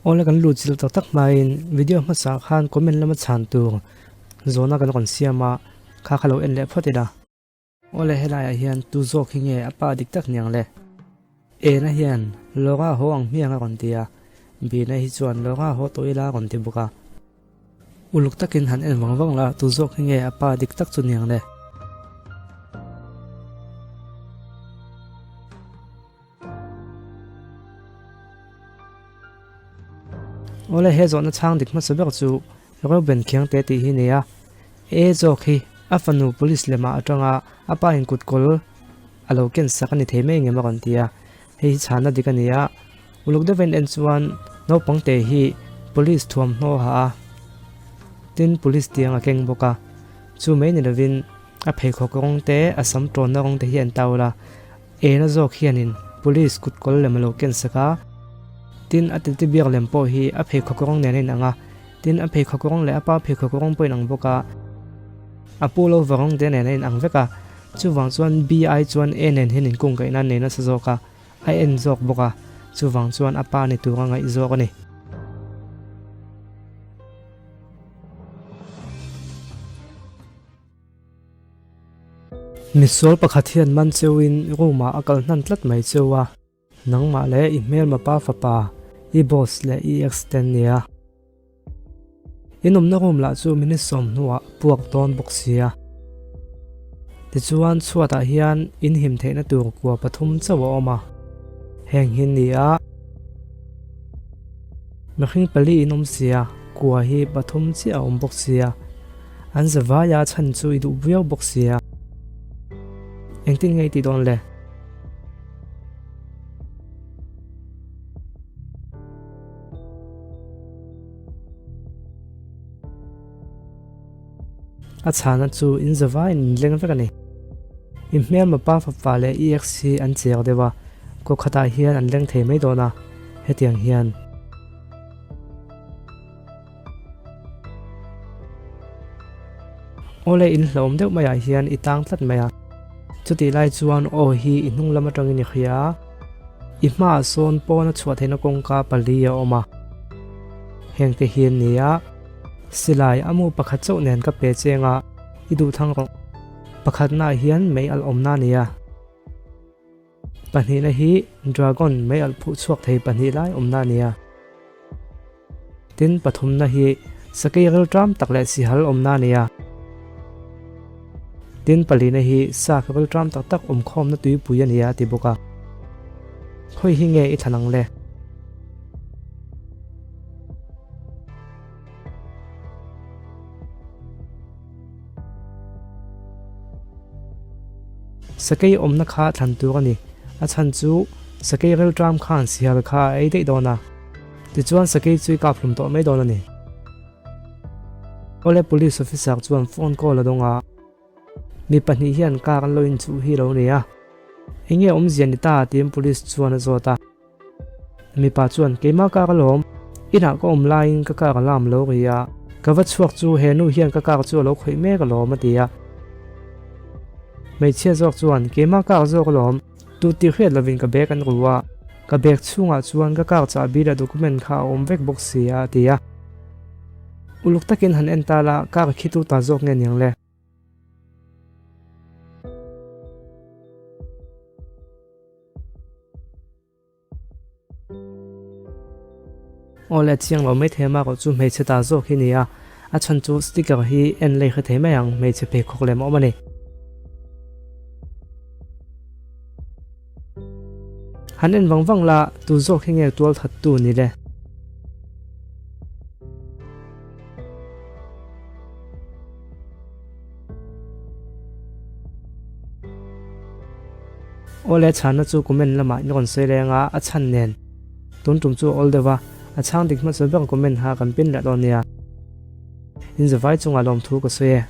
Awle kan lut zilh tak tak hmain video hmasa khan comment lama chhan tur zawhna kan rawn siam a, kha kha lo en leh phawt ila. Awle helaiah hian tu zawk hi nge a pa dik tak niang le? Ena hian Laura haw ang hmiang a rawn ti a, Bina hi chuan Laura haw tawh ila a rawn ti bawk a. Uluk takin han en vang vang la, tu zawk hi nge a pa dik tak chu niang le? Awle he zawhna chhang dik hmasa ber chu Reuben Khiangte tih hi nia. E zawk hi a fanu police lemah atanga a pa in kut kawl a lo ken sak a ni thei mai engem a rawn ti a, hei hi chhana dik a ni a. Uluk deuh en en chuan naupang te hi police thuamhnaw ha a, tin police tiang a keng bawk a, chu mai ni lovin a pheikhawk rawng te a sam tawnna rawng te hi an taul a. Ena zawk hianin police kut kawl lem a lo ken sak a, tin a titi biak lem pawh hi a pheikhawk rawng nen a inang a, tin a pheikhawk rawng leh a pa pheikhawk rawng pawh a inang bawk a, a pu lo va rawng te nen a inang vek a, chuvang chuan B ai chuan A nen hian inkungkaihna a nei nasa zawk a, a en zawk bawk a, chuvang chuan a pa ni tur a ngaih zawk a ni. Misual pakhat hian man cheuin room ah a kal hnan tlat mai cheu a, nangmah leh i hmelma pa fapa, i boss leh i ex te an nia. In awmna room lah chu minute 10 hnuah puak dawn bawk sia. Tichuan chhuatah hian in him theihna tur kua pathum chauh a awm a, heng hi ni a. Mihring pali in awm sia, kua hi pathum chiah a awm bawk sia. An zavaia chhan chu i duh viau bawk sia. Engtin nge i tih dawn le? A chhana chu in zavaiin in leng vek a ni. I hmelma pa fapa leh i ex hi an chek deuh a, kaw khatah hian an leng thei mai dawn a, hetiang hian. Awle in hlauhawm deuh maiah hian i tang tlat mai a, chutih lai chuan aw hi i hnung lam atangin i hria a, i hmaah sawn pawn a chhuah theihna kawngka pali a awm a, heng te hi an ni a, silai a mu pakhat chauh nen ka pe cheng a, i duh thang rawh. Pakhatnaah hian mei alh awmna a ni a. Pahnihna hi Dragon mei alh phuh chhuak thei pahnih lai awmna a ni a. Tin, pathumna hi sakei rilṭam tak leh sihal awmna a ni a. Tin, palihna hi sa ka rilṭam tak tak awmkhawmna tuipui a ni a ti bawk a. Khawi hi nge i thlan ang le? Sakei awmna kha thlan tur a ni. A chhan chu sakei rilṭam khan sial kha a ei daih dawn a. Tichuan sakei chu i kap hlum tawh mai dawn a ni. Awle police officer chuan phone call a dawng a, mi pahnih hian car an lo inchuh hi lo ni a. Enge awmzia ni ta tiin police chuan a zawt a. Mipa chuan, Keimah kar alawm, inah ka awm laiin ka kar alarm lo ri a, ka va chhuak chu he nu hian ka kar chu a lo khawih mek alawm a ti a. Hmeichhia zawk chuan, Keimah kar zawk alawm, tu tih hriat lovin ka bag an ru a, ka bag chhungah chuan ka kar chahbi leh document kha a awm vek bawk si a a ti a. Uluk takin han en ta la, kar khi tu ta zawk nge niang le? Awle a chiang lo mai thei a mah erawh chu hmeichhe ta zawk hi a ni a, a chhan chu sticker hi en lei hre thei mai ang hmeichhe pheikhawk lem a awm a ni. Han en vang vang la tu zawk hi nge tual that tu ni le. Awle chhanna chu comment lamah in rawn sawi reng a, a chhan nen tun tum chu a awl deuh a, a chhang dik hmasa ber comment ha kan pin leh dawn nia. In zavai chungah lawmthu ka sawi e.